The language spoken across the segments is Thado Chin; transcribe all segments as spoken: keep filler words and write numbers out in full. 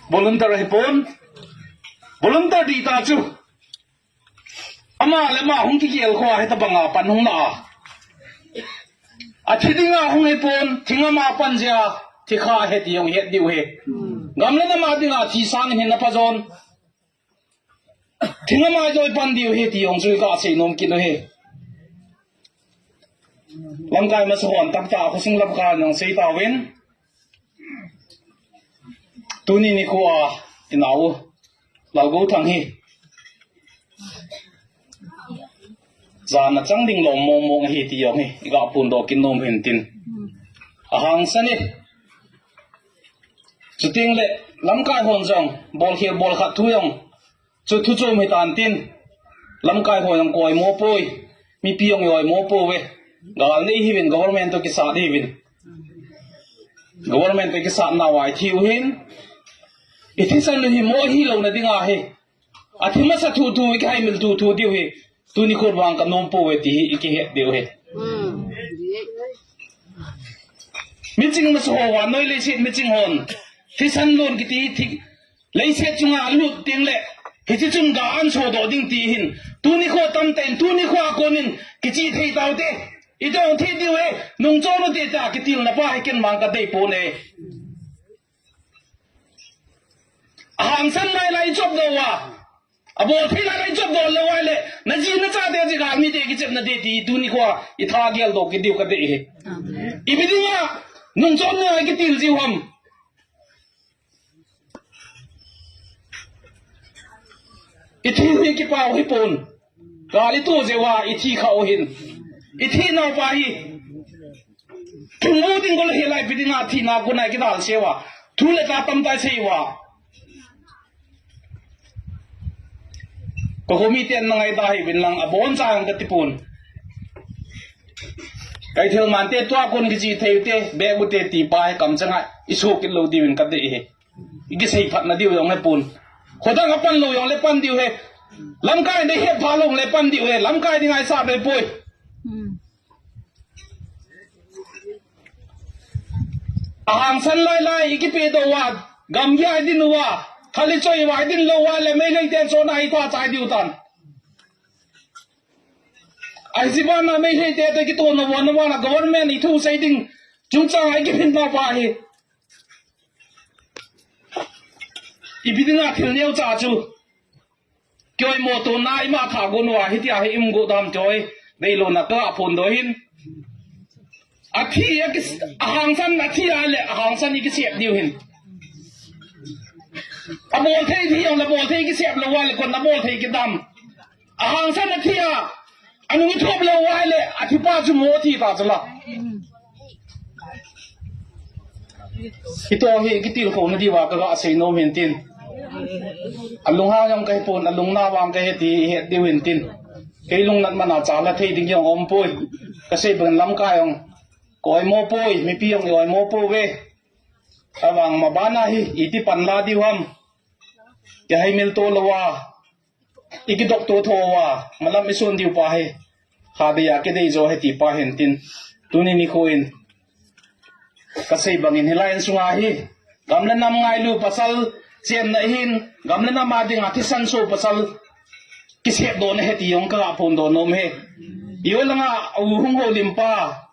Volunteer hi pon. Volunteer di ta chu. Ama le ama hung kigel khoa hi tabanga pan hung la a. Athi dinga hung hi pon, thing ama pan jia, thi kha hi ti hung het diu hi. Gam le nam a dinga thi sang hin na pa jon. Thing ama joi pan diu hi ti hung chu ka sei nom kin u hi. Lamkai masa hon tak ta khosung lamkai nang sei ta win. Tuni nikho a inau Lalgouthang hi jana chang ding lom mong mong hi ti jong hi iga phondoh kin nom hin tin. Ahangsan e. Chuteng le lamkai hon jong bolkhel bolkhat thu jong chu thu chom hi tan tin. Lamkai hon jong koi mo poi. Mipi jong joi mo po ve. Gal nei hi vin government to kisat hi vin. Government to kisat na wai thiu hin. Ithisan lu hi mo hi lo na dinga hi. Athi masa thu thu, ikihai mil thu thu diu hi. Tuni khon vang ka nom po ve ti hi ikihet diu hi. Miching masa ho wa noi le sit miching hon. Thisan lon kiti hi thi. Leiset chunga alut teng le, hiche chun ga an sodoh ding ti hin. Tuni kho tamten, tuni kho a konin, kichi thei taute. Itong thei diu e, nungchon u te ta, kitilna pa hi ken mang ka dei pon e. Ahangsan lai lai chop doh uva. Abol thei lai lai chop doh lou uva le, naji nachate ji ga mite kichepna de ti, tuni kho a, itha geldoh kit diu ka dei e. Ipi dinga, nungchon na kitil jiu ham. Ithi hi kipau hi pon. Gal itu jeh uva ithi kha u hin. Ithi nau pa hi. Thumbu ding gol hi lai pi dinga thina kona kidal se uva. Thu le tla tamtah sei uva. Ka khomi ten na ngaida hi vin lang abon cha ang ka ti pon. Kai thil man te tua kon kichi thei te, be u te ti pa hi kam changa isu kit lou diu vin ka dei hi. Ikisei phatna diu jong le pon. Khodang a pan lou jong le pan diu he. Lamkai nei he pha lou le pan diu he. Lamkai ding ai sa be poi. Ahangsan lai lai ikipe doh uva. Gamgi ai din uva. Thali choi uva ai din lou uva le Meitei ten sona ai ta chai diu tan. Ai jibana Meitei te te kitona uva na uva na government ithu sei ding. Chungchang ai kiphin na pa hi. Ipi dinga thil neo cha chu. Koi mo to na ima tha go nuva hitia hi im go dam choi. Bei lo na ka phondoh hin. Athi a kis-, ahangsan athi a le ahangsan ikisep diu hin. Abol thei thi ang le bol thei kisep lou uva le kon abol thei kidam. Ahangsan athi a. Anung thup lou uva le, athi pa chu mo thi ta chu la. Hito hi kitil khona diuva ka ga sei nom hin tin. Alunghang jong ka hi pon, alungna vang ka he ti het diu hin tin. Kei lungnat mana cha la thei ding jong um poi. Ka sei bang lamkai jong. Koi mo poi, mipi jong koi mo po ve. Avang ma bana hi, iti pan la diu ham. Kei hai mil to lou uva. Ikidok to tho uva, malam isun diu pa hi. Kha dei a kidei jo hi ti pa hin tin. Tuni nikho in. Ka sei bangin hilai insunga hi. Gam le nam ngailu pasal chenna hin. Gam le nam a dinga thisan so pasal. Kisep doh na hi ti jong ka phondoh nom e. Io langa u hung ho lim pa.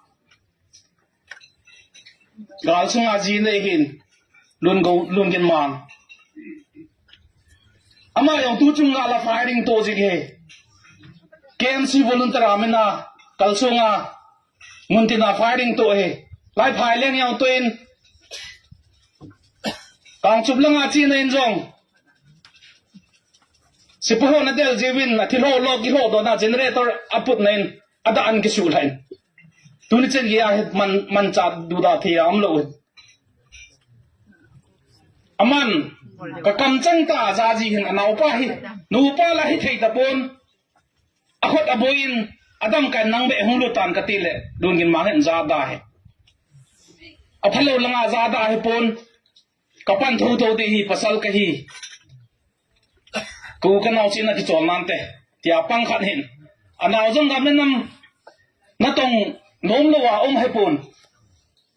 Gal sunga ji nei hin, Lun Go, Lun Gin Mang. Ama jong tu chung nga la firing to jing e. K M C volunteer a mina, kal sunga, mun tina firing to e. Lai phai leng jong to in. Kangchup langa chi na in jong. Sipu ho na del jiuvin, athi lo lo ki lo do na generator aput na in. Ada an kisu lain. Tuni chen gei a hi man, man cha du da thei a um lou. Aman, ka kamchang ta a ja ji hin anao pa hi. Nu pa la hi thei ta pon. Akhut aboi in, adam kai nang be hung lut tan ka ti le, Lun Gin Mang hin ja da hi. Aphalou langa ja da hi pon. Ka pan tho tho te hi pasal ka hi. Ku ka nao china kichol nante. Tia pang khat hin. Anao jong gam le nam natong nom lou a um hi pon.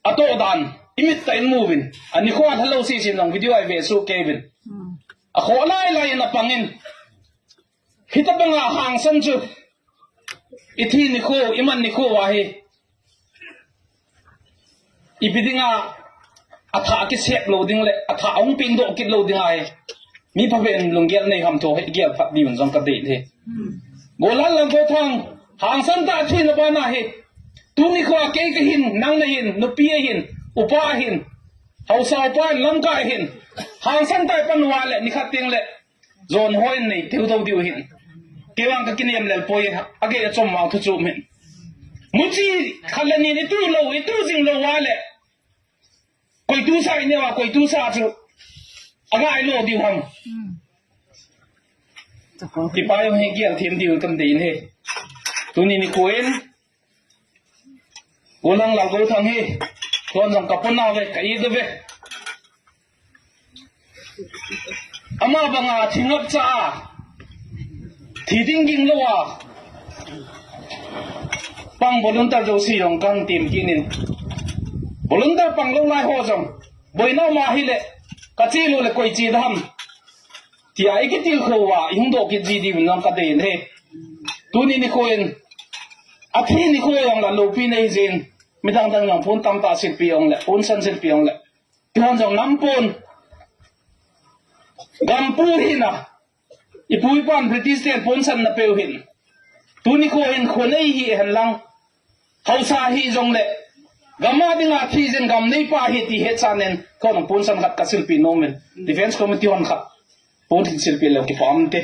Ato dan. imit tah in mu uvin. Anikho a lha lou sisi in jong video a ive soh kei uvin. Akhoh lai lai in apang in. Hitabanga hangsan chu ithi nikho, iman nikho uva hi. Ipi dinga athah kisep lou ding le, athah ahung pengdoh kit lou ding ahi. Mi phabep in lunggel nei ham tho hi, gel phat diuvin jong kadei e. Golhang Lalgouthang, hangsan tah a thina bana hi. Tuni nikho a kei kahin, nang nahin, nupi ahin, upa ahin, haosa upa ahin, lamkai ahin. Hangsan tah a ipan uva le, nikhat teng le. Jon hoi nei tiu tou diu hin. Kei vang kakinem lel poi, agei achom vang thu chu min. Muchi khat le ni in itu lou, itu jing lou uva le. Koi tusa inei uva, koi tusa chu. Angai lou diu ham. Kipa jong hi gel them diu kadei e. Tuni nikho in. Golhang Lalgouthang hi. Kon jong kapona ve, ka-it ve. Ama banga thi ngapcha a, thi ding ging lou a, pang volunteer jouse jong kahin tem kit in. Volunteer pang lou lai ho jong, boina um ahile, kache lou le koi che ding ham. Tia ikitilkhou uva, ihung doh kit ji diuvin jong kadei e. Tuni nikho in, athi nikho jong la loupina ahi jin, midang dang jong phone tamtah silpeh jong le, phone san silpeh jong le. Kihon jong nam pon. Gam pu hina. Ipu ipan British ten phone san napeu hin. Tuni nikho hin khonei hi hen lang. Haosa hi jong le. Gam a dinga thi jin gam neipa hi ti hetchan in. Kihon phone san khat kasilpeh nom in. Defense Committee hon khat. Phone hin silpeh leu kipah um te.